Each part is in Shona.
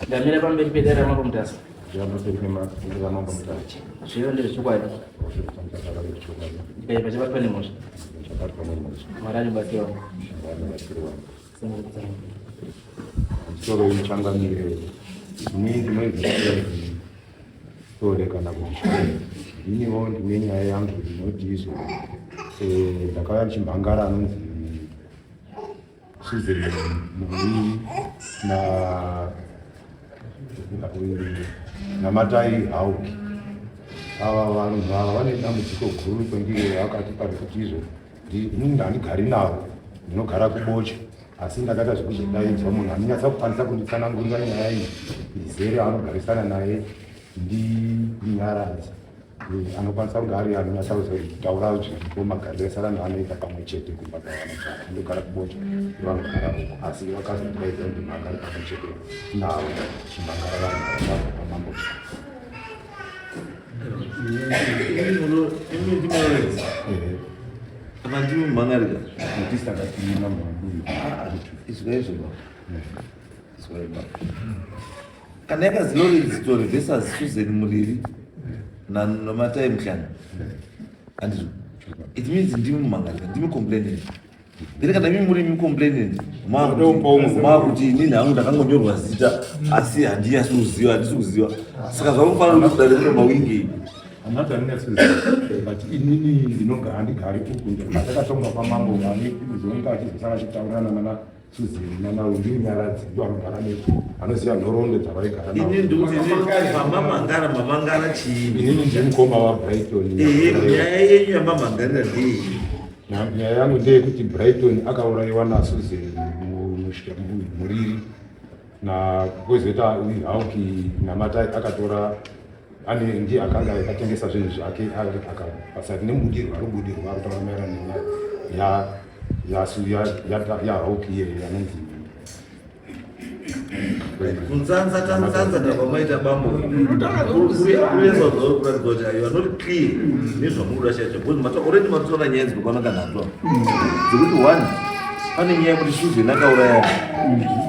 Ndamira pamberi pedare raMambo Mutasa. Ramambo Mutasa. Zviro ndezvechokwadi. Ndikaipa chabatwa nemhosva. Chabatwa nemhosva. Mwari andibatsira wangu. Mwari andibatsira wangu. Musoro wemuchangamire. Ini ndinoziva Sore kana kuti ndiniwo ndine nyaya yangu inoti izvo eh, ndakauya ndichimhangara anonzi Susan Muriri na naMatai Hauki. Ava vanhu ava vane dambudziko guru kwendiri vakati pari kuti izvo inini handigari navo ndinogara kubocha asi ndakaita zvekuzodaidzwa munhu anonyatsa kukwanisa kunditsanangurira nyaya iyi izere anogarisana naye ndinyaradzi eh, anokwanisa kunge ari anonyatsa kuzotaura zviripo magariro ese avanhu vanoita pamwe chete kumba kwavanogara andogara kubocha vanogara uko asi vakazotidaidza kuti mhangari pamwe chete navo chimhangara vanhu vabva pamambo. Apa ndimi mhangarika. Izwa izvo baba. Izwa baba. Kana yakazi Lawrence Story versus Susan Muriri naNomatai Mhlanga. Handizvo. It means ndimi mumhangarika, ndimi complaining. Then kana imi muri imi complaining, maakuti inini hangu ndakangonyorwa zita asi handinyatsi kuziva, handisi kuziva. Saka zvamufanira kuti kudare kuno mawingi. Handati handinyatsiziva but inini ndinogara handigari uku ndakatonga kwamambo vane kuzonga achizosara achitaurirana nana Susan nana Ndinyaradzi ndo anogara nepo anoziva nhoroondo dzavaigara navo. Ini ndikuti pamamangara mamangara chii? Inini ndiri mukoma waBrighton. Ehe, nyaya yenyu yamamangarira ndeiyi? Nyaya yangu ndeyekuti Brighton akaurayiwa naSusan Muriri na kwozoita Hauki Namatai akatora ane ndiye akanga akatengesa zvinhu zvake akabasa nemubudirwo ari kubudirwa ari kutaura maererano nenyaya yaHauki iyeye anonzi Kunzanza tanzanza ndabva maita bambo kureva kuratidza kuti you are not clear nezvamunoda chaizvo because mata already matotora nyaya dzinokwana kanhatu apa dzekuti one pane nyaya yekuti Susan akauraya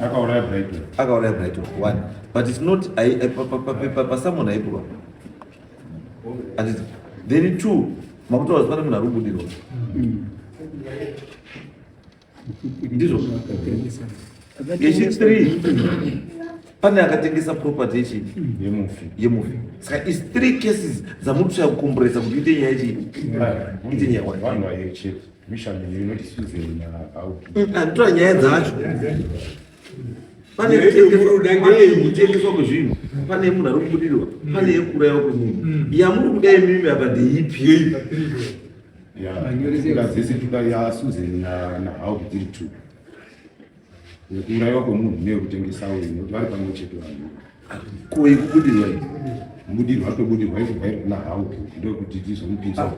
akauraya Brighton akauraya Brighton one but it's not pasamon haipo pa then two makutaura kuti pane munhu ari kubudirwa ndizvo yechi three pane akatengesa property yechi yemufi yemufi saka is three cases dzamuri kushaya kukomboresa kuti ite nyaya yechi ite nyaya one vanhu vayeche mission inoti Susan na Anditora nyaya dzacho pane kutengeswa kwezvinhu pane munhu ari kubudirwa pane yekuurayiwa kwemunhu yamuri kuda imimi apa ndeipi? Dzese toda yaSusan naHauki dziri two yekuurayiwa kwemunhu neyekutengesa uyu nekuti vari pamwe chete vanhu. Ko yekubudirwa iyi? Kubudirwa tobudirwa ikubva iri kuna Hauki ndokuti tizomupinza.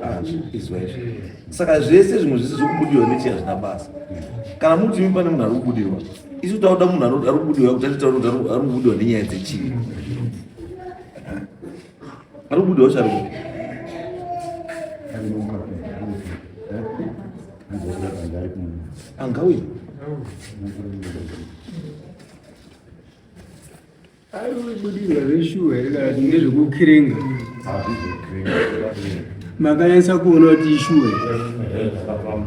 Izwa izvi saka zvese zvimwe zvese zvekubudirwa nechi hazvina basa kana muti imi pane munhu ari kubudirwa isu tauda munhu ari kubudirwa kuti atitaura kuti ari kubudirwa nenyaya dzechii ari kubudirwa chari kupi. Angauye. Ari kubudirwa zveshuwa here kana kuti ndezvekukiringa? Makanyatsa kuona kuti ishuwa here?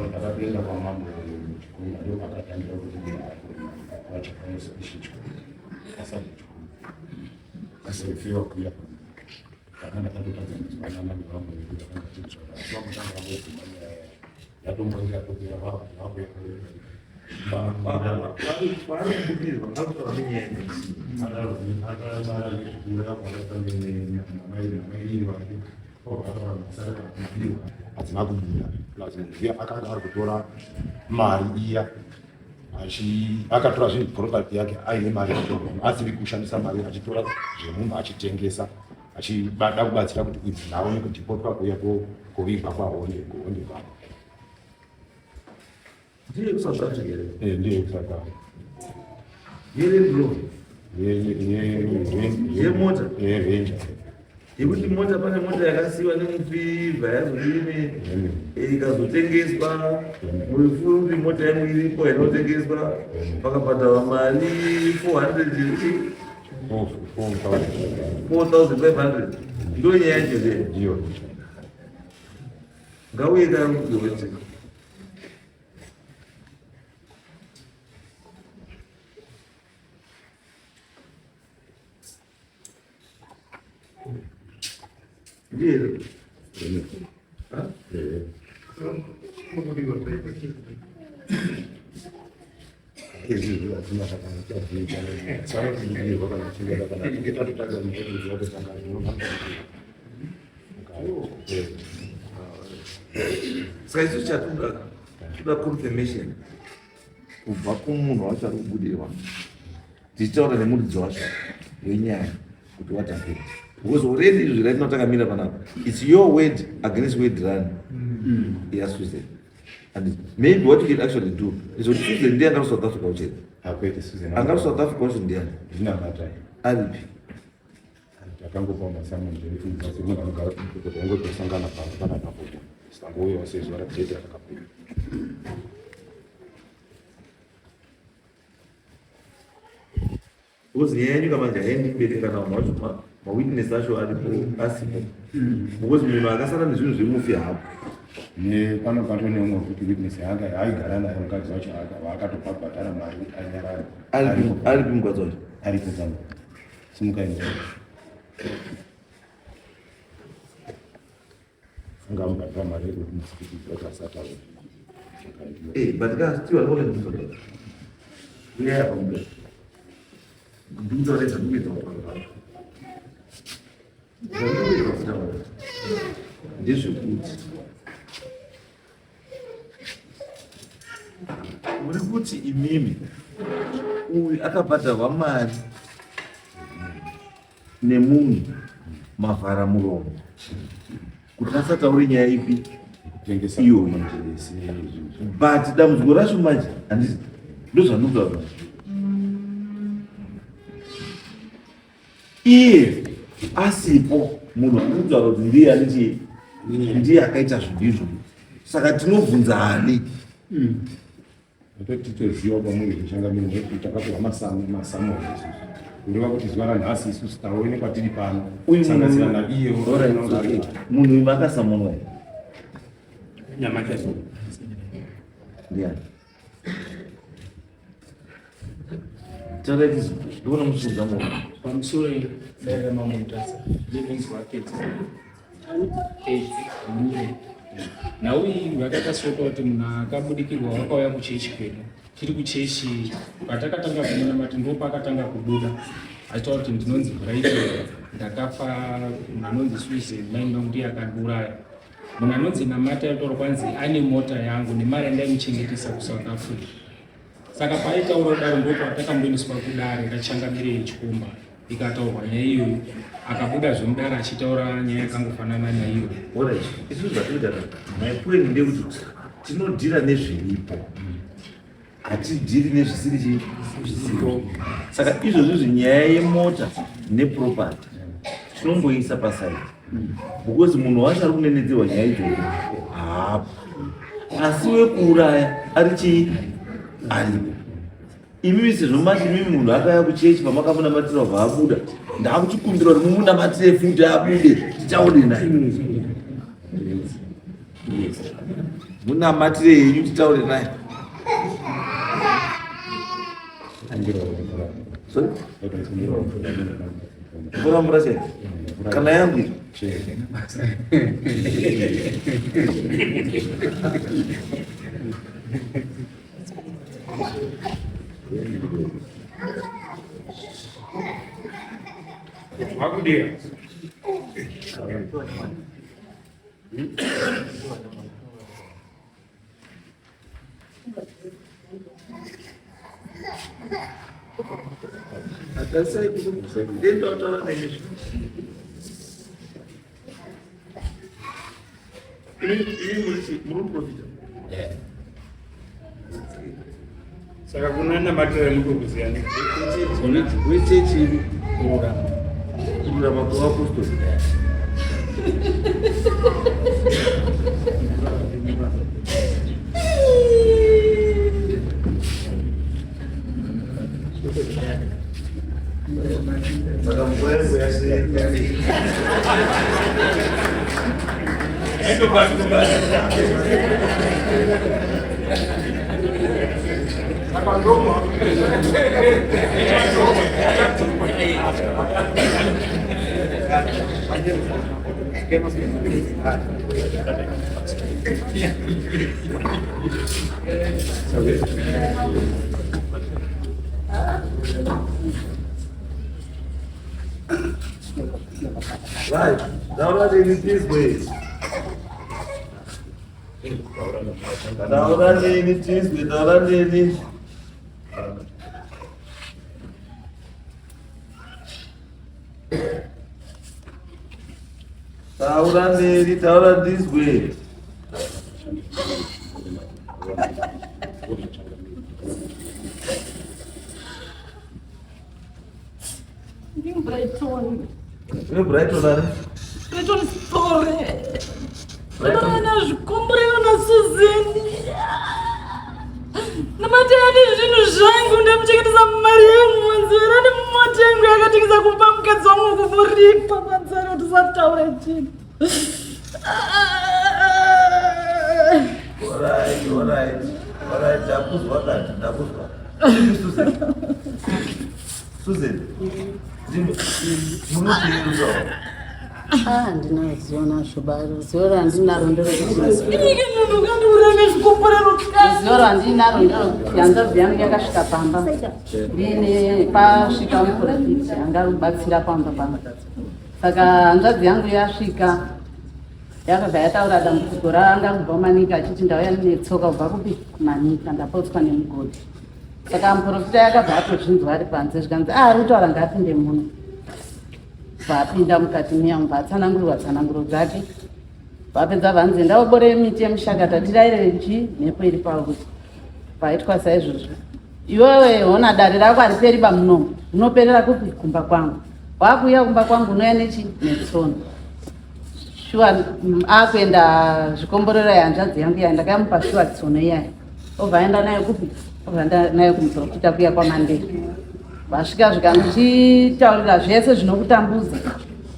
Ndakatoenda kwamambo Chikunda ndopakatangira kuti vachiaasifiwa kuya kana ndakatotadza kuzwanana nevamwe vedu vakanga vachizvara asi vambotanga vambobvuma nyaya yacho yatombonge yatopera vakuya. Vari kubudirwa ngakutaura nenyaya dzechii? Hadzina kubuda plus munhu akanga ari kutora mari iya akatora zvinhu property yake aine mari asiri kushandisa mari achitora zvemunhu achitengesa achibada kubatsira kuti idzi naone kudhipotwa kuuya kovigwa kwahonde kuhonde kwako. Ndiye kuSouth Africa here? Eh, ndiye kuSouth Africa. Yeland Rover. Yemota. Yerange. Yekuti mota pane mota yakasiyiwa nemufi bva yazodini ikazotengeswa mufi mota yangu iripo inotengeswa pakabhadharwa mari 400. 4,000. 4500 ndo nyaya yacho zve Ndiyo. Ngauye karuwedze. Ndiye. Ha? Eh. Izvi hazvina zvakanaka kana chinge kana tinge tatotanga mutanga Saka isu chatoda toda confirmation kubva kumunhu wacho ari kubudirwa, tichitaura nemuridzi wacho wenyaya kuti what happened, because already izvi right now takamira panapa, it's your word against word run yaSusan. And maybe what you can actually do is kuti Susan ndiye anga South Africa uchete? Akwete, Susan. Anga South Africa wacho ndiani? Ndinamata. Aripi? Takangopa masamu semunhu anogara kuti ongotosangana pano pana papo, sangouyawo sezuva radheti rakakapira. Because nyaya yenyu kamanje haiendi mberi kana vanhu vacho mawitness acho aripo asipo, because munhu akasara nezvinhu zvemufi hapo. Nepano pato neumwe kuti witness yanga aigara naye mukadzi wacho waakatobhabhatara mari kuti anyarare. Aripi? Aripi mukadzi wacho? Aripo pano, simukai. Anga amubhadhara mari yekuti musikiti wacho asataura. Eh, but ka still anoona ndizvo. Uyaya pamubhedha. Ndikutaura zvandikuedza kutaura pano. Zvandikuedza kutaura ndezvekuti muri kuti imimi uyu akabhadharwa mari nemunhu mavhara muromo kuti asataure nyaya ipi? Kutengesa. Iyoyo. Materesi nezvinhu. But dambudziko racho manje, handisi ndozvandinotaura manje, iye asipo munhu anotaura kuti ndiye aniti ndiye akaita zvinhu izvozvo, saka tinobvunza ani? Toti titoziva pamuri zvichangamiri ndekuti takapiwa masamu isusu, kureva kuti zuva ranhasi isusu taonekwa tiri pano Uyu sanganisira naiye. Alright, okay. Munhu uyu makasamunwa here? Nyamata. Ndiani? Taura izvi, ndikuona muchiudza munhu. Pamusoro dare raMambo Mutasa, ndinonzwa Pedzi Pedzi Mure. Nhau iyi yakatasoka kuti munhu akabudikirwa wakauya kuchechi kwedu, tiri kuchechi patakatanga kumunamati, ndo paakatanga kubuda achitaura kuti ndinonzi Brighton, ndakafa, munhu anonzi Susan mai vangu ndiye akandiuraya. Munhu anonzi Namata yataura kwanzi ane mota yangu nemari yandaimuchengetesa kuSouth Africa. Saka paaitaura kudaro ndo patakamboendeswa kudare rachangamire yechikomba, ikataurwa nyaya iyoyo, akabuda zvemudare achitaura nyaya yakangofanana naiyoyo. Alright, isusu zvatinoita ka, my point ndekuti tinodhira nezviripo, hatidhiri nezvisiri chii, zvisiripo. Saka izvozvo zvinyaya yemota neproperty tinomboisa paside, because munhu wacho ari kunenedzerwa nyaya idzodzo haapo, asi wekuuraya ari chii, aripo. Imimi sezvo mati imimi munhu akauya kuchechi pamakamunamatira bva abuda, ndakuchikumbira kuti mumunamatire futi abude titaure naye. Munamatire yenyu titaure naye. Sorry? Mvura, mvura chai kana yangu iyi. Wakudira. Tarisai kuti ndendotaura nemi. Imi muri muprofita? Saka kuna namatira mukukuziya. Wechechi iri? Kururama. Kururama kwevapostori. Saka nguva yangu yashe. Right. Taura neni tizwe. Taura neni tizwe, taura neni. Taura neni, taura ndizwe. Brighton. Une Brighton ari? Brighton story. Ndinoona zvikomborero naSuzeni. Namatani zvinhu zvangu ndamuchengetesa mari yangu manzara nemota yangu yakatengesa kupa mukadzi wangu kumuripa manzara kuti usataura chinhu. Alright, alright. Alright, ndakuzwa kati, ndakuzwa. Susan. Susan. Ndimi munotiruzawo. Ah, handina ruzivo nazvo ba ruzivo rwandinaro nderekuti Inike munhu ukandiuraya nezvikomborero ruzivo rwandinaro nderekuti hanzvadzi yangu yakasvika pamba ndiine pasvika muprofiti anga rubatsira pamba pamba saka hanzvadzi yangu yasvika yakabva yataura dambudziko ranga kubva kumanika achiti ndauya netsoka kubva kupi kumanika ndapotswa nemugodhi saka muprofita yakabva atozvinzwa ari panze zvikanzi ah ari kutaura ngaapinde muno Vapinda mukati miya mubva atsanangurirwa tsananguro dzake. Vapedza vanzi enda ubore miti yemushakata tiraire chi mhepo iri pauri. Paitwa saizvozvo. Iwewe hona dare rako hariperi bamunomu. Unoperera kupi kumba kwangu. Wakuuya kumba kwangu unouya nechi netsono. Shuwa akuenda zvikomborero yanzvadzi yangu iya ndakamupa shuwa tsono iyaya. Obva aenda nayo kupi? Obva aenda nayo kumuprofita kuya kwaMandela. Vasvika zvikandichitaurira zvese zvinokutambudza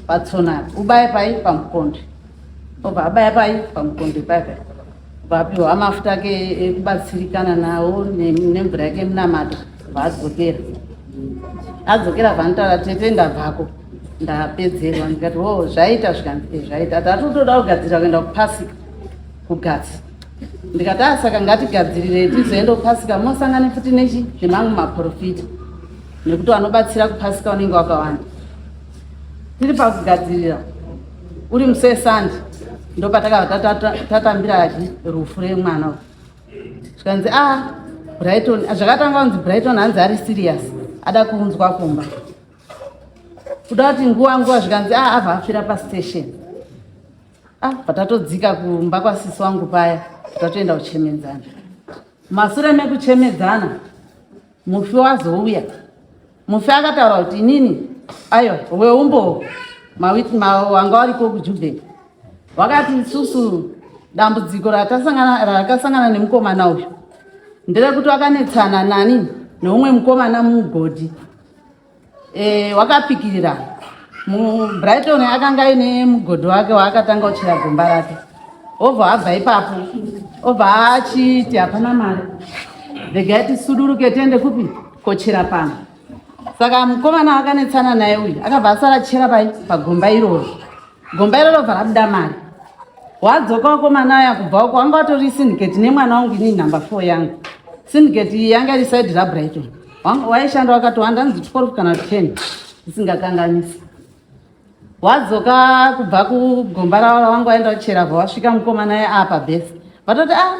patsona apa. Ubaye pai pamukonde. Obva abaya pai pamukonde pai pai. Obva apiwa mafuta ake ekubatsirikana nawo nemvura yake yemunamato. Obva adzokera. Adzokera vanotaura tete ndabvako. Ndapedzerwa ndikati wo zvaita zvikanzi eh, zvaita. Tatotoda kugadzirira kuenda kupasika kugatsi. Ndikati ah saka ngatigadzirire tizoenda kupasika mosangane futi nechi nemamwe maprofita nekuti vanobatsira kupasika unenge wakawanda. Tiri pakugadzirira uri musi wesande ndopatakabva tatambira rufu remwana uyu. Zvikanzi ah Brighton zvakatanga kunzi Brighton hanzi ari serious ada kuunzwa kumba. Kuda kuti nguva nguva zvikanzi ah abva afira pastation. Ah, patatodzika kumba kwasisi wangu paya tatoenda kuchemedzana. Masure mekuchemedzana mufi wazouya. Mufi akataura kuti inini ayo weumbo wanga wariko kuJubek wakati isusu dambudziko rakasangana nemukomana uyu nderekuti wakanetsana nani neumwe mukomana mumugodhi E, wakapikirira mubrighton akanga aine mugodhi wake waakatanga kuchera gomba rake obva abva ipapo obva achiti hapana mari regai tisuduruke tiende kupi kochera pano saka mukomana akanetsana naye uyu akabva asara chera pai pagomba iroro gomba iroro bva rabuda mari wadzoka wakomana aya kubva uko wanga watori syndicate nemwana wangu inini number 4 yangu syndicate iyi yanga iri side rabrighton waishanda wakatowanda nzi 12 kana 10 isingakanganisi wadzoka kubva kugomba ravo rawanga waenda kuchera bva wasvika mukomana aya apa besi vatoti ah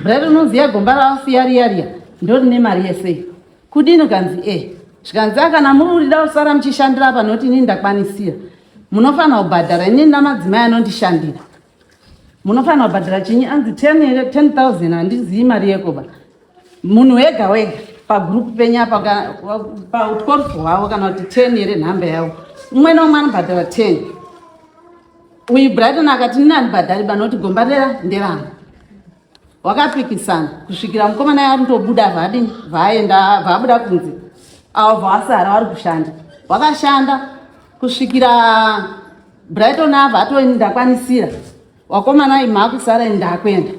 brighton unoziva gomba rawasiya riya riya ndorine mari yesei Kudini kanzi e zvikanzi a kana muri urida kusara muchishandira apa nokuti inini ndakwanisira munofanira kubhadhara inini namadzimai anondishandira munofanira kubhadhara chinyi anzi 10 here 10000 handizivi mari yekoba munhu wega wega pagroup penyu apa pa12 hwavo kana kuti 10 here nhamba yavo umwe neumwe anobhadhara 10 uyu brighton akati nini andibhadhari ba nokuti gomba rera nderangu Wakapikisana kusvikira mukomana andobuda vadini vaenda vabuda kunze avo vasara vari kushanda. Wakashanda kusvikira Brighton abva atoi ndakwanisira. Wakomana imha kusara ndakuenda.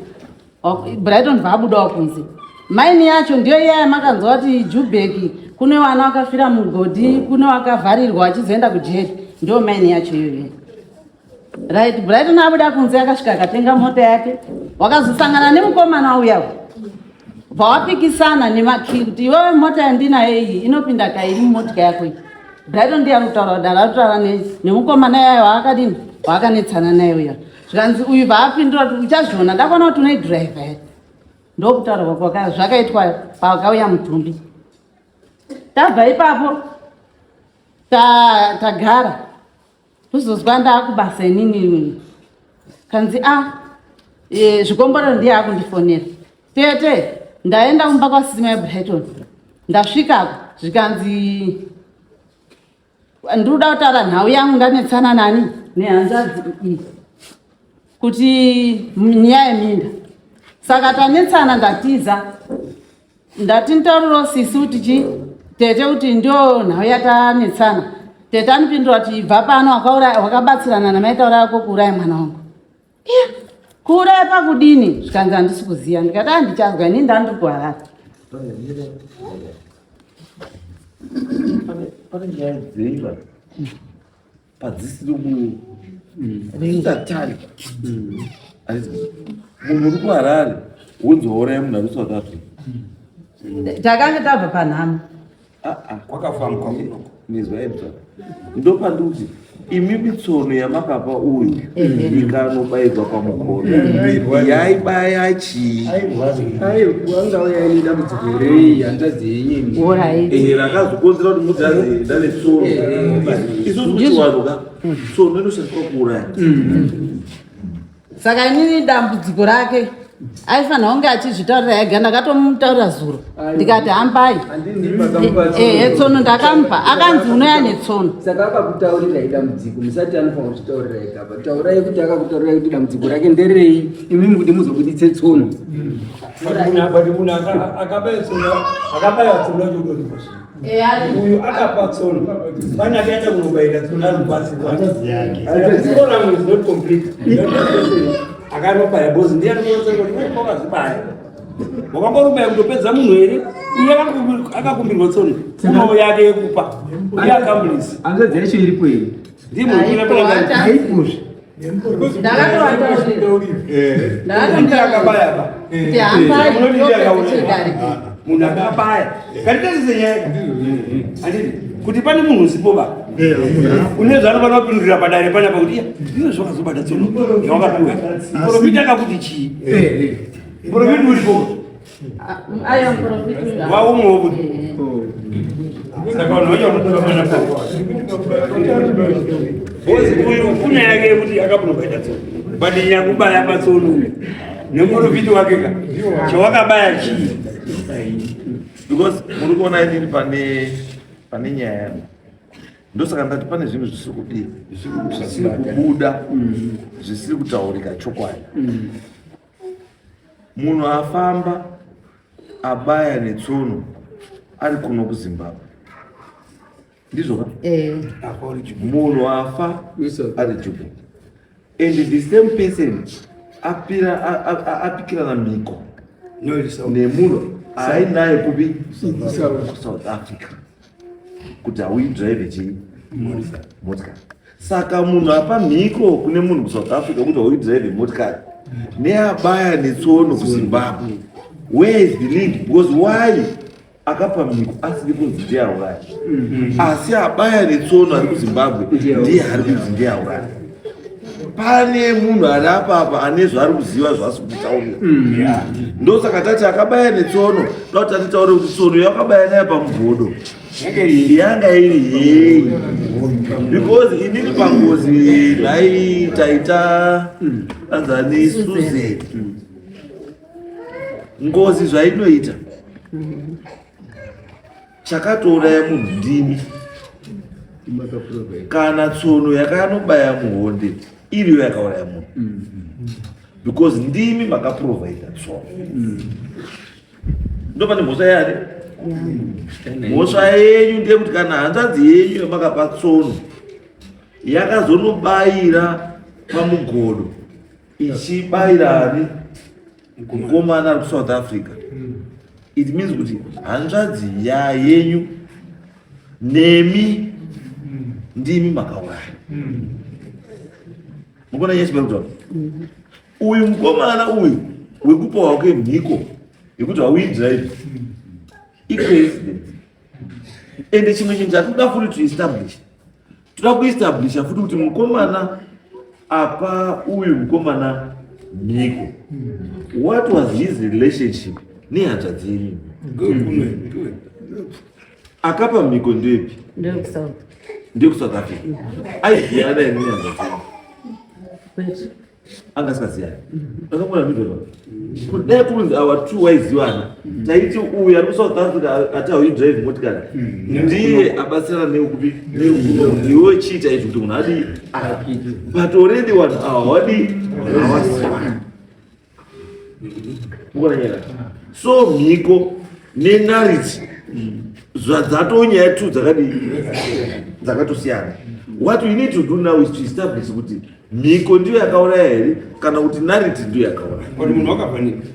Brighton bva abudawo kunze. Maini yacho ndiyo iya yamakanzwa kuti Jubeki kune vana vakafira mugodhi, kune vakavharirwa vachizoenda kujeri. Ndiyo maini yacho iyoyo. Right, Brighton abuda kunze akasvika akatenga mota yake. Wakazosangana nemukomana uya. Bva wapikisana nemakii kuti iwewe mota yandinayo iyi inopinda kairi mumotika yako iyi. Brighton ndiye ari kutaura kudaro, ari kutaura nemukomana yayo waakadini waakanetsana naye uya. Zvikanzi uyu bvaapindura kuti uchazviona ndakaona kuti unoidhiraivha here. Ndokutaura zvakaitwa pakauya mutumbi. Tabva ipapo tagara kuzozwa ndaakubasa inini kanzi a zvikomborero ndiye akundifonera tete ndaenda kumba kwasisi mai Brighton ndasvikako zvikanzi ndinoda kutaura nhau yangu ndanetsana nani nehanzvadzi iyi kuti nyaya yeminda saka tanetsana ndatiza ndati nditauriro sisi kuti chi tete kuti ndio nhau yatanetsana tete anopindura kuti ibva pano wakabatsirana namaitaura ako kuuraya mwana wangu iya kuuraya pakudini zvikanzi handisi kuziva ndikati handichazwa ini ndandiri kuharare Pane nyaya dzeiva padzisiri kutatari. Munhu uri kuHarare wonzi wauraya munhu ari kuSouth Africa. Takanga tabva panhamo. Kwakafambwa kunoko. Mizwa ebza ndopandikuti imi tsono yamakapa uyu ikanobayirwa pamukono yaibaya chii? Wangauya ine dambudziko rei hanzvadzi yenyu? Alright. Rakazokonzera kuti mudzi azoenda netsono. Isusu kuti wanhu ka tsono inoshandiswa kuuraya. Saka inini dambudziko rake aifanira kunge achizvitaurira ega. Ndakatomutaurira zuro ndikati hambai. Ehe, tsono ndakamupa, akanzi unoya netsono. Saka akakutaurirai dambudziko musati anofanira kuzvitaurira ega pa taurai kuti akakutaurirai kuti dambudziko rake nderei imimi kuti muzobuditse tsono. But munhu akabaya tsono, akabaya tsono chotoripo. Uyu akapa tsono, pane akaenda kunobayira tsono ari kubatsirwa. Tsono is not complete. Akanobaya because ndiye anokonzera kuti iwe wakazvibaya. Wakangorubaya kutopedza munhu here? Uyu akakumbirwa tsono. Uno yake yekupa. Ndiye accomplice. Hanzvadzi yacho iripo here? Ndiye munhu unopera. Haipozve. Ndakatovataurira. Ndiye akabaya ba. Kuti hambai. Munoti ndiye akauraya. Chidare. Munhu akabaya katitazise nyaya handiti kuti pane munhu usipo ba une zvaanofanira kupindurira padare panapa kuti iya iwe zvakazobata tsono yawakapiwa muprofiti akakuti chii? Muprofiti uripo. Ayo muprofiti. Waumwewo kuti saka vanhu vacho vanotora panapa bozi uyu kuna yake yekuti akabunobaita tsono, but nyakubaya patsono uyu nemuprofiti wake ka chawakabaya chii? Because muri kuona inini pane nyaya yangu, ndosaka ndati pane zvinhu zvisiri kudii, zvisiri kubuda, zvisiri kutaurika chokwadi. Munhu afamba abaya netsono ari kuno kuZimbabwe, ndizvo ka? Munhu afa ari Juba and the same person apira apikirana mhiko nemunhu ainaye kupi, kuSouth Africa, kuti hauidrive chii, motikari. Saka munhu apa mhiko kune munhu kuSouth Africa kuti hauidrive motikari neabaya netsono kuZimbabwe, where is the link? Because why akapa mhiko asiri kunzi ndiye auraya, asi abaya netsono ari kuZimbabwe ndiye ari kunzi ndiye auraya? Pane munhu ari apapa ane zvaari kuziva zvaasi kutaurira. Ndosaka tati akabaya netsono, da kuti atitaure kuti tsono yakabaya nayo pamugodo yanga iri yei, because inini pangozi nhai taita anzani Susan, ngozi zvainoita chakatouraya munhu ndimi kana tsono yakanobaya muhonde iriyo yakauraya munhu, because ndimi makaprovhaida tsono. Ndo pane mhosva yani. Mhosva yenyu ndeyekuti kana hanzvadzi yenyu yamakapa tsono yakazonobayira pamugodo ichibayira ani mukomana ari kusouth africa it means kuti hanzvadzi ya yenyu nemi ndimi makauraya mukona nyaya chibari kutaura uyu mukomana uyu wekupa wake mhiko yekuti hauidrive icoincidence ende chimwe chinhu chatinoda futi to establish toda kuestablisha futi kuti mukomana apa uyu mukomana mhiko what was his relationship nehanzvadzi yenyu akapa mhiko ndepi ndekusouth africa aiziyana here nehanzvadzi yenyu anga asingasiyani akamona ndizvozvo kudai kunzi awa two waizivana taiti uyu ari kusouth africa ati hauyi drive motikari ndiye abatsirana neukupi neukuno iwe chiita izvi kuti munhu adii but already vanhu awa wadii hawasiyani mukuona nyaya so mhiko nenariti zvadzatonyaya tu dzakadii dzakatosiyana what we need to do now is to establish kuti mhiko ndiyo yakauraya here kana kuti nariti ndiyo yakauraya munhu wakafanika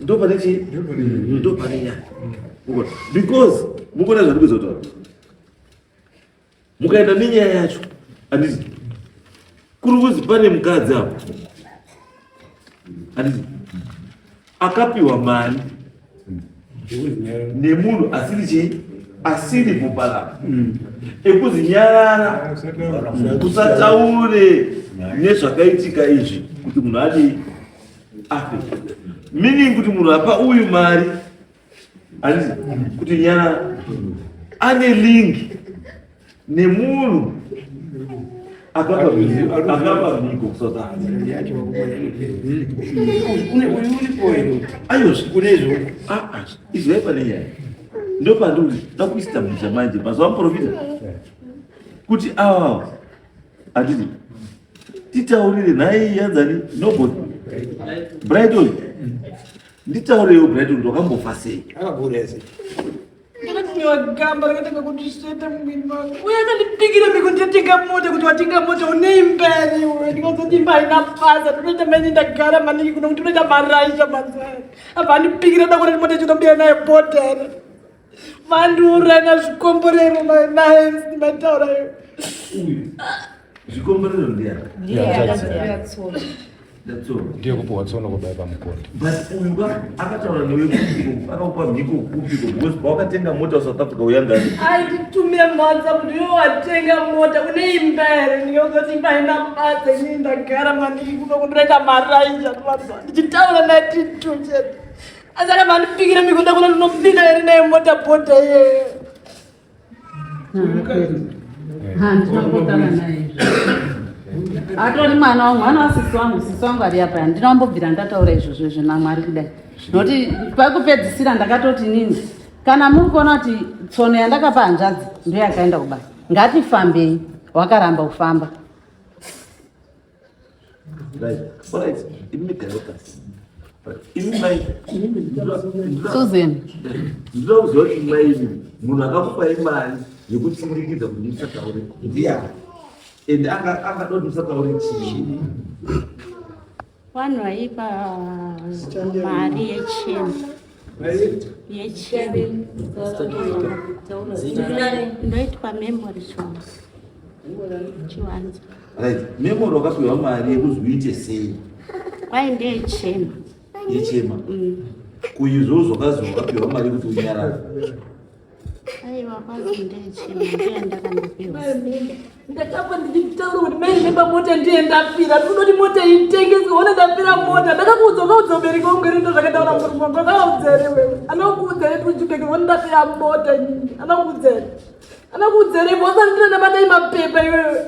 ndo pane chii ndo pane nyaya because mukuona zvandikuedza kutaura mukaenda nenyaya yacho handiti kuri kuzi pane mukadzi apo handiti akapiwa mari nemunhu asiri chii asiri kupalapa ekuzi nyarara usataure nezvakaitika izvi kuti munhu adii afe meaning kuti munhu apa uyu mari handiti kuti nyarara ane link nemunhu akapa mhiko kusouth africa ayozve izvai pane nyaya ndopandikuti takuistablisha manje mazuva muprofita kuti awawa handiti titaurire nhai yanzani nobody brighton nditaurewo brighton kuti wakambofa sei Ndakatumiwa gamba rakatanga kundisveta mumwiri mangu uye akandipikira mhiko ndinotenga mota kuti watenga mota une imba here iwe ndikazoti imba haina basa ndinoita mene ndagara maningi kuno kuti unoita maraisha mazana abva andipikira da kuona mota chinobuya nayo bota here mandiurana zvikomborero naye maitaura iwe Zvikomborero ndiyani? Ndiye kupiwa tsono kubaya pamukondo. But uyu ka akataura newe kupiko, akakupa mhiko kupiko because pawakatenga mota kuSouth Africa uyangani. Aititumira maWhatsApp kuti iwe watenga mota une imba here ndikazoti imba haina basa inini ndagara maningi kuno kundoita maraija ndichitaura naye titu chete asi akabva andipikira mhiko ndakuona ndinopinda here naye mota bhodha iyeye Handina naye atori mwana wangu mwana wasisi wangu sisi wangu ari apa handina kumbobvira ndataura izvozvo izvo namwari kudai nokuti pakupedzisira ndakatoti nini kana muri kuona kuti tsono yandakapa hanzvadzi ndoyakaenda kubasa ngatifambei wakaramba kufamba Susan. Ndinoda kuziva kuti mai imi munhu akakupai mari yekutsindikidza kuti musataure ndiyani and angada kuti musataure chii Vanhu vaipa mari yechema yechema ndoitwa memory chiwanza right memory wakapiwa mari yekuzi uite sei kwai ndeyechema yechema kuizvo zvakazi wakapiwa mari yekuti unyarara aiwa kwazi ndeyechema ndiyo ndakandopiwa Ndakabva ndichitaura kuti mai remember mota ndiye ndafira ndinoti mota itengeswe ona ndafira mota ndakakuudza ukaudza ubereki wangu here ndozvakataura murume wangu akaudza here wewe anakuudza here kuti uchibeke ona ndafira mota inini anakuudza here anakuudza here wasati ndina ndabata mapepa iwewe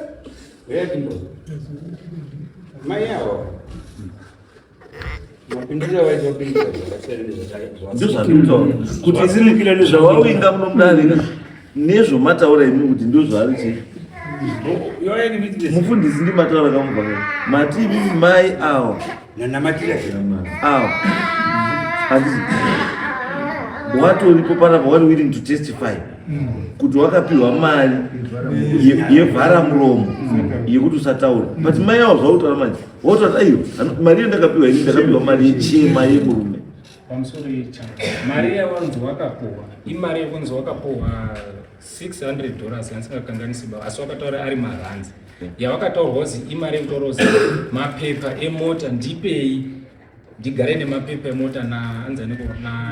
Mai avo ndozvandikutaura kuti zvawawinga muno mudare nezvomataura imi kuti ndozvaari chii mufundisi ndimataura kamubva mati imimi mai awa awa handiti Watoripo panapa, wari willing to testify kuti wakapiwa mari yevhara muromo yekuti usataura, but mai avo zvautaura manje, wotaura aiyo mari iyo ndakapiwa ini, ndakapiwa mari yechema yemurume. Pamusoro icha mari yawanzi wakapuhwa imari yekunzi wakapuhwa $600 yandisingakanganisi ba, asi wakataura ari maranzi yawakataurwa kuzi imari yekutaura kuzi mapepa emota ndipei ndigare nemapepa emota naanzaniko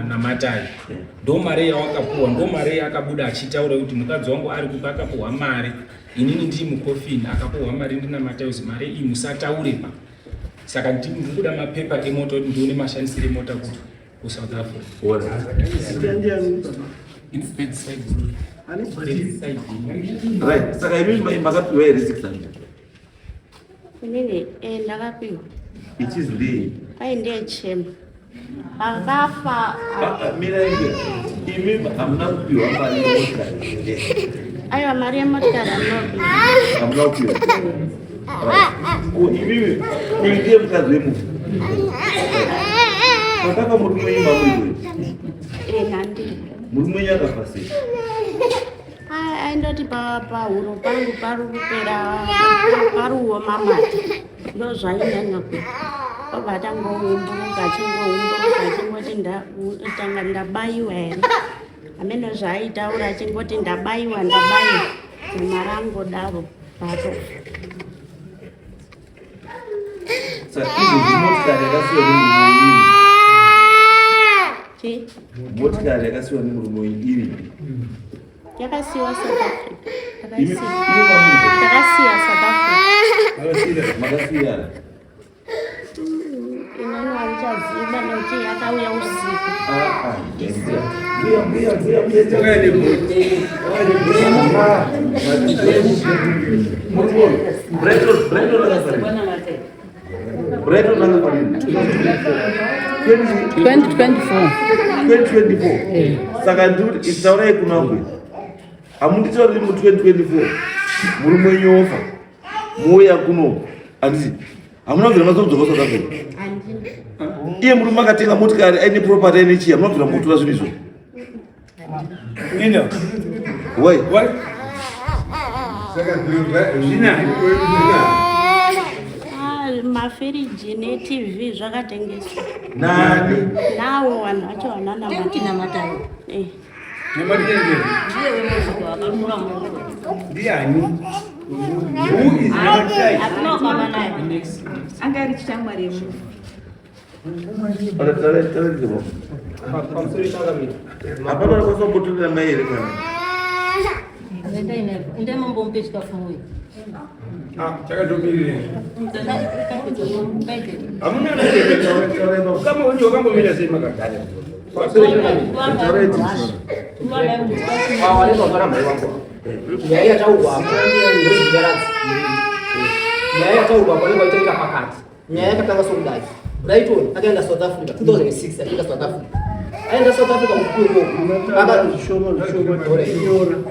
naMatai. Ndo mari yawakapuhwa, ndo mari yakabuda achitaura kuti mukadzi wangu ari kupa, akapuhwa mari, inini ndiri mukofini, akapuhwa mari ndina Matai kuzi mari iyi musataure pa. Saka ndikuda mapepa emota kuti ndione mashandisiro emota kuti kuSouth Africa. Bedside. Bedside. Right, saka imi makapiwa here 600? Inini ndakapiwa. It is ndei? Kwai ndeyechema akafa. Mira, imi hamuna kupiwa mari yemotikari here? Aiwa, mari yemotikari anopiwa. Hamuna kupiwa. Ko imimi, uyu ndiye mukadzi wemufi pakafa murume wenyu, mamuri? Nandiri. Murume wenyu akafa sei? Aindoti pahuro pangu pari kupera, pariuoma mate, ndo zvainyanya kuita. Obva atangoumburuka, achingoumburuka, achingoti tanga ndabayiwa here, hameno zvaaitaura, achingoti ndabayiwa, ndabayiwa, mari angodaro pato. Saka izvozvi motikari yakasiyiwa nemurume wenyu iri? Chi? Motikari yakasiyiwa nemurume wenyu iripi? Yakasiyiwa South Africa. Imi mamuri? Takasiya South Africa. Makasiyana? Inoni handichaziva nekuti yakauya usiku. Ah, ah, mbuya, mbuya, mbuya, mbuya. Brighton, Brighton akafarira. Brighton akafarira. 2024. 2024. Saka ndikuti taurai kunangwe. Hamunditauriri mu 2024 murume wenyu ofa, mouya kuno, handiti hamuna kubvira mazodzoka South Africa? Handina. Iye murume akatenga motikari aine property aine chii, hamuna kubvira mukutora zvinhu izvo? Ino. Why? Why? Zvinayo. Ah, mafiriji neTV zvakatengeswa. Nani? Nawo vanhu vacho vananamata. Nematengero. Ndiani? Who is Namatai? Anga ari chishamwari yemunhu. Hapana anokwanisa kumbotorera mai here mwana? Ende mambomupe chikafu muyo. Ah, chakatomirira. Hamuna anotengesa. Kama unyi wakambomira sei makagara? Awanezvazvara mai wangu, nyaya yataurwa apa ndozvinyaradzi. Nyaya yataurwa apa inenge waitaika pakati. Nyaya yakatanga sokudai: Brighton akaenda South Africa 2006. Achienda South Africa, aenda South Africa kukuko,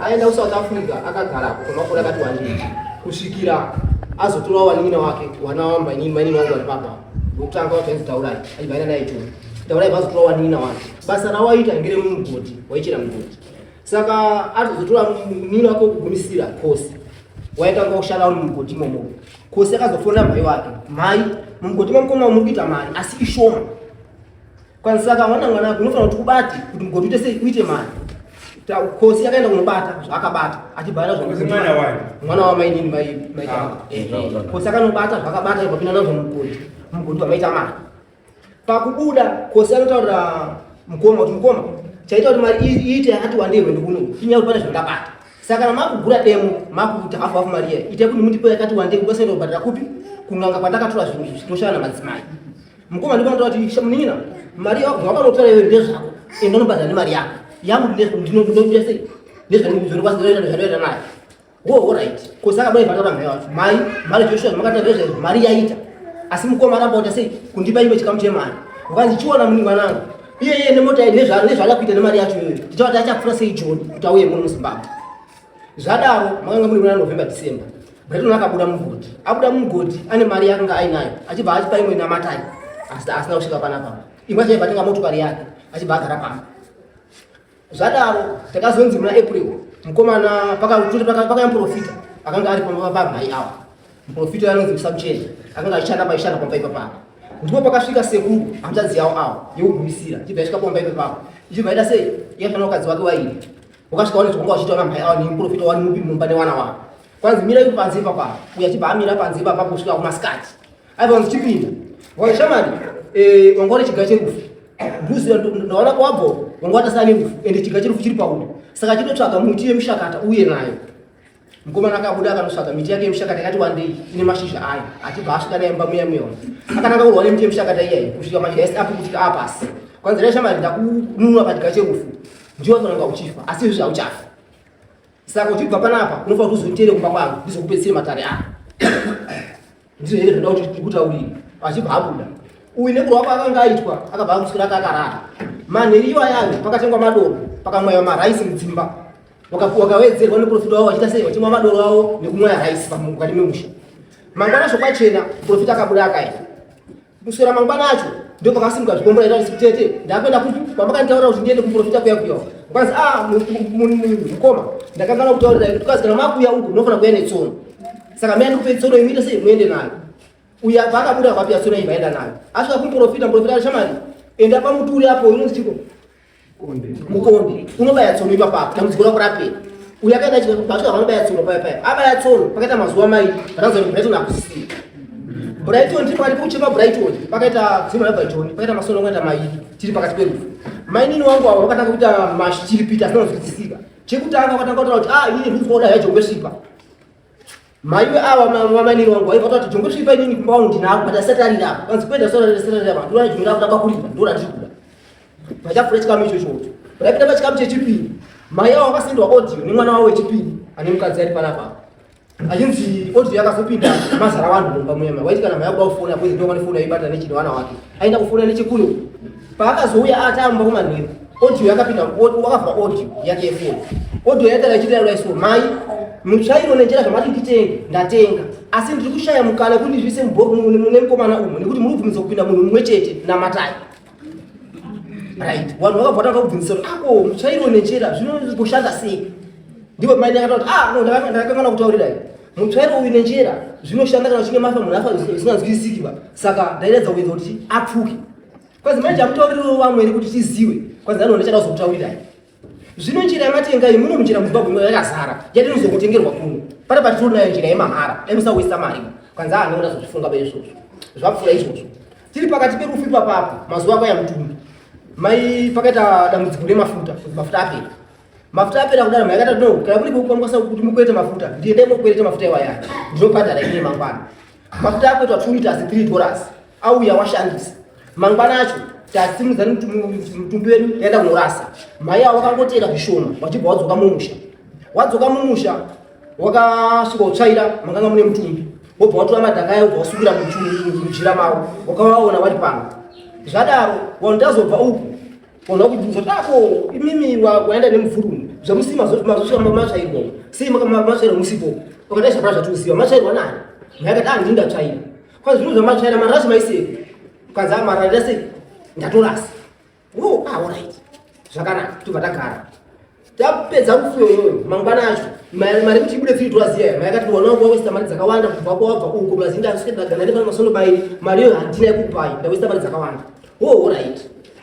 aenda kuSouth Africa, akagarako kwemakore akati wandei kusvikira azotorawo vanin'ina wake, wana wamainini. Mainini wangu vari papa wokutanga wacho ainzi Taurai, achibva aenda naye Joni. Taurai vazotora wanin'ina wake. Basa rawaita ngeremumugodhi, waichera mugodhi. Saka azotora munin'ina wake wekugumisira, Kosi, waitanga kushanda uri mumugodhi imomo. Kosi akazofonera mai wake: "Mai, mumugodhi mamukoma muri kuita mari, asi ishoma. Kwanzi saka mwana, mwana wako unofanira kuti ubate kuti mugodhi uite sei, uite mari." Kosi akaenda kunobata zvaakabata, achibva Kosi mwana wani? Mwana wamainini mai mai. Ah. Kosi akanobata zvakabata, ikapinda nazvo mugodhi. Mugodhi wamaita mari. Pakubuda, Kosi anotaurira mukoma kuti, "Mukoma, chaita kuti mari iite yakati wandei rwendo kuno inyaya kuti pane zvandabata. Saka kana makugura demo, makuita hafu hafu, mari iya itai kuti mundipe yakati wandei, kubasaenda kubhadhara kupi, kun'anga kwandakatora zvinhu izvi zvinoshanda namadzimai." Mukoma ndipo anotaura kuti, "Sha, munin'ina, mari zvawakanotora iwe ndezvako, enda unobhadhara nemari yako. Yangu ndinoita sei nezvandinoita nayo." Wo, alright. Kosi akabuda, ibhadhara mai wacho: "Mai, mari Joshua zvamakaita ndezvaizvo, mari yaita, asi mukoma aramba kuita sei, kundipa imwe chikamu chemari." Ukanzi, "Chiona muni mwanangu, iye iye nemota iyi nezvaada kuita nemari yacho iyoyo, tichava achapfuura sei Joni kuti auye muno muZimbabwe?" Zvadaro, makanga muri muna November, December, Brighton akabuda mugodhi. Abuda mugodhi ane mari yakanga ainayo, achibva achipa imwe naMatai, asi asina kusvika panapa. Imwe achaibva atenga motokari yake, achibva agara pamba. Zvadaro takazonzi muna April mukomana pakauya muprofita akanga ari pamba pamhai ava. Muprofita anonzi Musamuchena akanga achishanda paishanda pamba ipapapa. Ndipo pakasvika sekuru hanzvadzi yavo avo yekugumisira ichibva yasvika pamba ipapapo ichibva yaita sei yakafana mukadzi wake wairi wakasvika wane zvakanga vachiita vana mhai avo nemuprofita wani mupi mumba nevana wavo kwanzi mirai panze ipapapa uyo achibva amira panze ipapapa kusvika kumasikati Aiwa wanzi chipinda. Wanga shamari eh wanga une chiga cherufu. Nduzi ndaona kwabvo wanga watasana nerufu ende chiga cherufu chiri pauri. Saka chitotsvaga muti yemushakata uye nayo. Mukomana akabuda akanotsvaga miti yake yemushakata yakati wandei ine mashizha ayo achibva asvika naye mumba muya muya. Akananga kurwa nemiti yemushakata iyayi kusvika mashizha ese apukutika apasi. Kwanzi dai shamari ndakununura pachiga cherufu. Ndiwe wafanira uchifa asi izvi hauchafi. Saka uchibva panapa unofanira kuti uzotere kumba kwangu ndizokupedzisire matare ako. Ndizvo here zvoda kuti ndikutaurire. Achibva abuda. Uyu nekurwa kwaakanga aitwa akabva akuswera akakarara. Manheru iwayayo pakatengwa madoro pakamwaiwa maraisi mudzimba. Wakawedzerwa neprofita wavo vachiita sei vachimwa madoro avo nekumwaya raisi mukati memusha. Mangwana zvokwachena profita akabuda akaenda. Kuswera mangwana acho ndipo pakasimuka zvikombo raita kuti tete ndakuenda kupi kwamakanditaurira kuti ndiende kumuprofita kuya kuya kwanzi ah mukoma ndakangana kutaurira kuti kazi kana makuya uku munofanira kuya netsono saka maya ndikupe tsono imite sei muende nayo uya paakabuda akapiya tsono iyi vaenda nayo asvika kumuprofita muprofita ari shamari enda pamuturi apo inonzi chiko mukonde unobaya tsono ipapapo dambudziko rako rapera uyo akaenda pasvika vanobaya tsono paya paya abaya tsono pakaita mazuva mairi vakazoa kuti brighton hakusisina brighton tiri pakati pekuchema brighton pakaita dzimwe rabva joni pakaita masono akaita mairi tiri pakati perufu mainini wangu avo vakatanga kuita mashiripiti asina kunzwisisika chekutanga vakatanga kutaura kuti ah inini ndinzwa kuda yacho kwesvipa Maiwe ava vamainini wangu vaiva kuti jongwe svipa inini kumba wangu ndinaro but asati arira apa vanzi kuenda asati arira apa ndora jongwe rakuda pakurira ndora ndiri kuda vachapfuura chikamu icho ichocho vaipinda pachikamu chechipiri mai avo vakasendwa audio nemwana wavo wechipiri ane mukadzi ari panapa achinzi audio yakazopinda mazara vanhu mumba muyema waiti kana mai akuda kufona kwezi ndokwane foni aibata nechine vana wake aenda kufona nechekure paakazouya atamba kumanheru audio yakapinda wakavhura audio yake yefoni audio yaitanga ichitaura iso mai mutsvairo nenjera zvamati nditenge ndatenga asi ndiri kushaya mukana kuti ndizviise mune mukomana umu nekuti muri kubvumidzwa kupinda munhu mumwe chete namatai right vanhu vakabva vatanga kubvunzisa kuti ako mutsvairo nenjera zvinokushanda sei ndipo mai ndakataura kuti ah no ndakakangana kutaurirai mutsvairo uyu nenjera zvinoshanda kana uchinge mafa munhu afa zvisinganzwisisiki ba saka ndairatidza kuedza kuti apfuke kwanzi manje amutauririwo vamwe here kuti tiziwe kwanzi anoona chada kuzokutaurirai zvino njira yamatenga iyi muno munjira muzimbabwe muno yakazara yatinozokutengerwa kuno pane patitori nayo njira yemahara dai musawesta mari kwanzi ah noona zozvifunga paizvozvo zvapfuura izvozvo tiri pakati perufu ipapapo mazuva akauya mutumbi mai pakaita dambudziko remafuta kuti mafuta apera mafuta apera kudaro mai akati no kana kuri kukwanisa kuti mukwerete mafuta ndiendai mokwereta mafuta iwaya ndinobhadhara ine mangwana mafuta akuitwa 2 liters 3 dollars auya washandisa mangwana acho tasimudza mutumbi wedu taenda kunorasa mai avo vakangotera zvishoma vachibva wadzoka mumusha wadzoka mumusha wakasvika utsvaira makanga mune mutumbi wobva watora madhaka ayo wobva wasukira mujira mavo wakavaona vari pano zvadaro vanhu tazobva uku vanhu vakubvunza kuti ako imimi waenda nemuvhurumu zvamusi mazosvika matsvairwa sei matsvairwa musipo wakadai zvapana zvatiuziva matsvairwa nani mai akati ah ndini ndatsvaira kwanzi zvinhu zvamatsvaira marasi maisei kwanzi ah marara sei ndatorasa oh ah alright zvakanaka tobva tagara tapedza rufu iyoyo mangwana acho mari kuti ibude tiri toaziya mai akati wana wangu wawesta mari dzakawanda kubva kwawabva uko plus ndaswedagana nepane masondo mairi mari iyoyo handina yekukupai ndawesta mari dzakawanda oh alright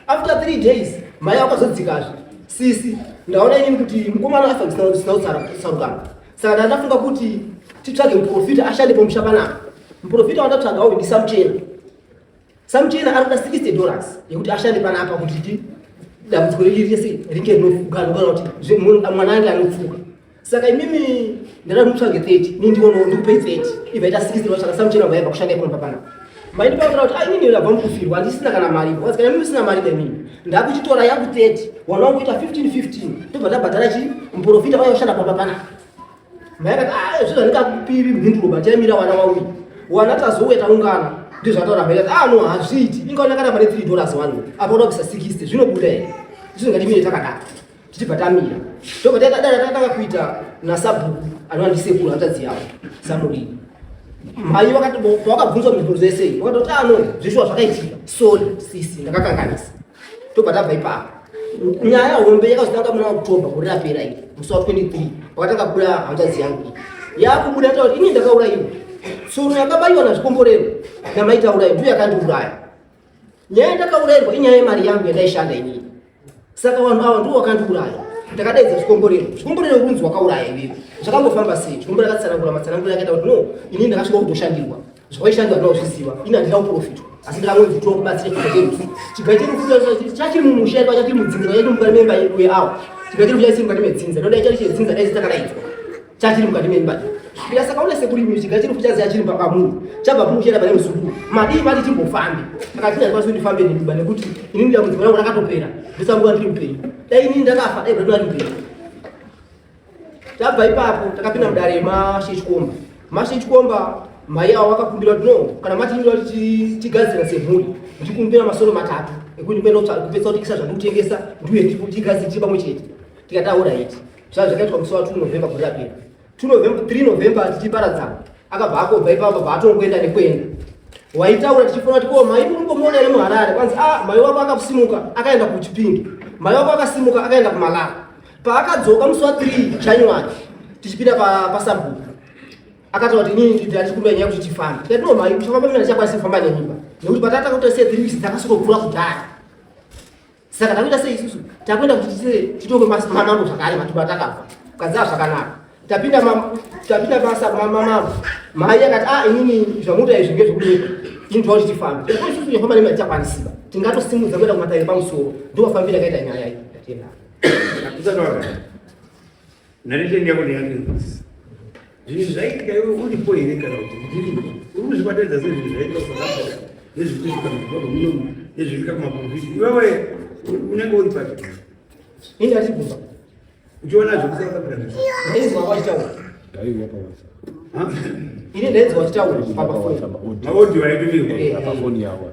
after 3 days mai wakazodzikazve sisi ndaona inini kuti mukomana afa zvisina kutsarukana saka ndandafunga kuti titsvage muprofita ashande pamusha panapa muprofita wandatsvaga uyu ndisamuchena Samuchena ari kuda 60 dollars yekuti ashande panapa kuti ti dambudziko riri rese ringe rinofuka anogona kuti mwana ange anopfuka saka imimi ndada mutsvage 30 ni ndiono ndikupe 30 ibva ita 60 dollars saka Samuchena vaibva kushanda ipono panapa maindi pakutora kuti ah inini ndabva mukufirwa handisina kana mari because kana mimi usina mari nemini ndakuchitora yangu 30 wana wangu kuita 15 15 tobva tabhadhara chi muprofita vaya kushanda pamba panapa Mai akati ah zvinhu handingakupiri mhinduro but yaimira wana wawiri. Wana tazouya taungana ndizvo zvataura mai akati ah no hazviiti ingaona kana pane 3 dollars wani apa uda kubvisa 60 zvinobuda here izvo ngatimire takadaro tichibva tamira ndobva taita dara takatanga kuita nasabhuku anova ndisekuru hanzvadzi yavo samuriri mai vakati pavakabvunzwa mibvunzo yese iyi vakatoti ah no zveshuwa zvakaitika sorry sisi ndakakanganisa tobva tabva ipapo. Nyaya hombe yakazotanga muna October gore rapera iri, musi wa 23 pakatanga kubuda hanzvadzi yangu iyi. Yakubuda taura kuti ini ndakaurayiwa. Tsono yakabayiwa nazvikomborero namaitaurayi ndiyo yakandiuraya. Nyaya yandakaurayirwa inyaya yemari yangu yandaishanda inini. Saka vanhu ava ndivo vakandiuraya. Ndakadaidza zvikomborero. Zvikomborero kunzi wakauraya iwewe. Zvakambofamba sei? Zvikomborero akatsanangura matsanangura akaita kuti no, inini ndakasvika kutoshandirwa. Zvawaishandirwa ndinozviziva. Ini handina kuprofitwa. Asi ndakangonzi ndiwo kubatsira chiga cherufu. Chiga cherufu chachiri mumusha yedu, chachiri mudzinza, chachiri mukati memba yedu yeawa. Chiga cherufu chachiri mukati medzinza. Ndoda chari chedzinza dai takadaidzwa. Chachiri mukati memba. Ndika saka une sekuru imi chiga cherufu chazi chachiri pamuri. Chabva kumushera pane muzukuru. Madii mati timbofambe. Akati ndakwanisa ndifambe nemimba nekuti inini dambudziko rangu rakatopera. Ndisanguva ndiri mupenyu. Dai inini ndakafa dai baba vari mupenyu. Tabva ipapo takapinda mudare mashe Chikomba. Mashe Chikomba mai avo vakakumbira kuti no kana mati inoda kuti tigadzira semhuri ndikumbira masoro matatu ekuti ndikuenda kupedza kutikisa zvandikutengesa ndiuye tigadzire tiri pamwe chete. Tikataura iti zvaa zvakaitwa musi wa 2 November gore rapera. 2 November 3 November tichiparadzana akabva akobva ipapo bva atongoenda nekuenda waitaura tichifona kuti ko mai murikumbomona here muharare kwanzi a ah, mai wako akasimuka akaenda kuchipingi mai wako akasimuka akaenda kumalala paakadzoka musi wa 3 January tichipinda pasabhuku akataura kuti inini ndachikumbira nyaya kuti tifambe tikati no mai uchafamba mina ndichakwanisa kufamba nemimba nekuti patata kuita se 3 weeks dzakasokokura kudhaya saka takuita sei isusu takuenda kuti tise titonge mamambo zvakare matuko atakabva ukadzaa zvakanaka tapinda tapinda basa mamambo mai akati ah inini zvamuita izvi ngezvekunyepa ini toda kuti tifambe ko isusu yafamba nemari tichakwanisiba tingatosimudza kuenda kumatare pamusoro ndowafambira akaita nyaya iyi tatenda Narration yako ndeyandinzwisisa. Zvinhu zvaitika iwe uripo here kana kuti ndiripo? Uri kuzvibatanidza sei zvinhu zvaitika kuSouth Africa nezviri kuitika muZimbabwe munomu nezviri kuitika kumaprofiti? Iwewe unenge uri papi? Ini ndachibvunza. Uchiona zvekuSouth Africa zvese? Ndainzwa vachitaura. Ndaiuya paWhatsApp. Ini ndainzwa vachitaura pafoni. Maaudio aitumirwa. Pafoni yavo.